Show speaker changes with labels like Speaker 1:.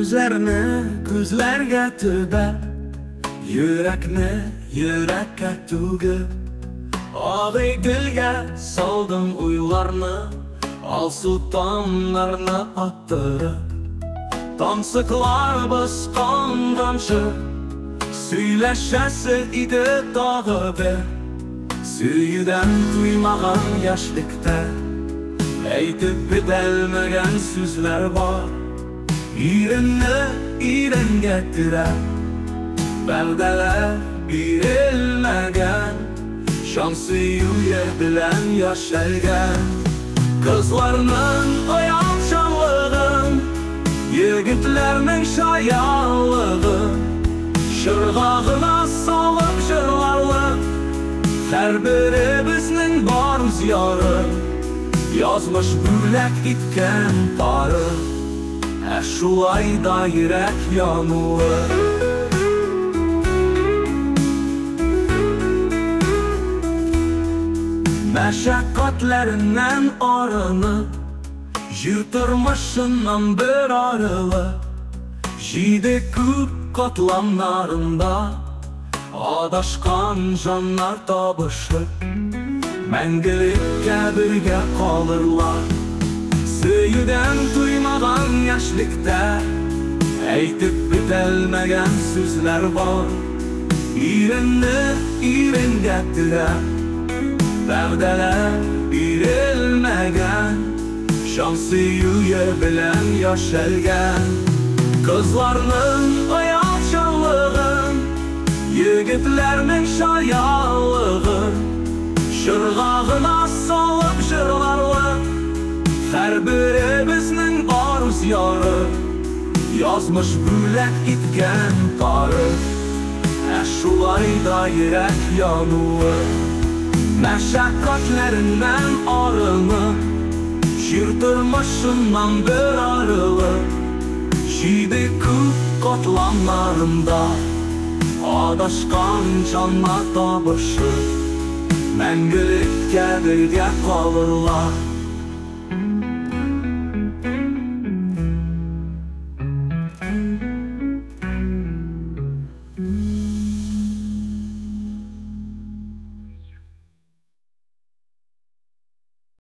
Speaker 1: Күзләрне күзләргә төбәп, йөрәкне йөрәккә түгеп, Агыйделгә салдым уйларны, алсу таңнарны аттырып. Тансыкларыбыз канганчы, сөйләшәсе иде тагы бер. Сөюдән туймаган яшьлектә әйтеп бетәлмәгән сүзләр бар. Иренне иренгә терәп, вәгъдәләр бирелмәгән, чын сөю белән яшәлгән. Кызларның оялчанлыгын, егетләрнең шаянлыгын чыргагына салып җырларлык, һәрберебезнең бар үз яры, язмыш бүләк иткән пары, ә шулай да йөрәк януы. Мәшәкатьләреннән арынып, җир тормышыннан бер арылып, җиде күк катламнарында адашкан җаннар табышып, мәңгелеккә бергә калырлар. Сөюдән туймаган яшьлектә әйтеп бетәлмәгән сүзләр бар. Иренне иренгә терәп, вәгъдәләр бирелмәгән, чын сөю белән яшәлгән. Кызларның оялчанлыгын, егетләрнең шаянлыгын чыргагына салып җырларлык, һәрберебезнең бар үз яры, язмыш бүләк иткән пары, ә шулай да йөрәк януы. Мәшәкатьләреннән арынып, җир тормышыннан бер арылып, җиде күк катламнарында адашкан җаннар табышып, мәңгелеккә бергә калырлар.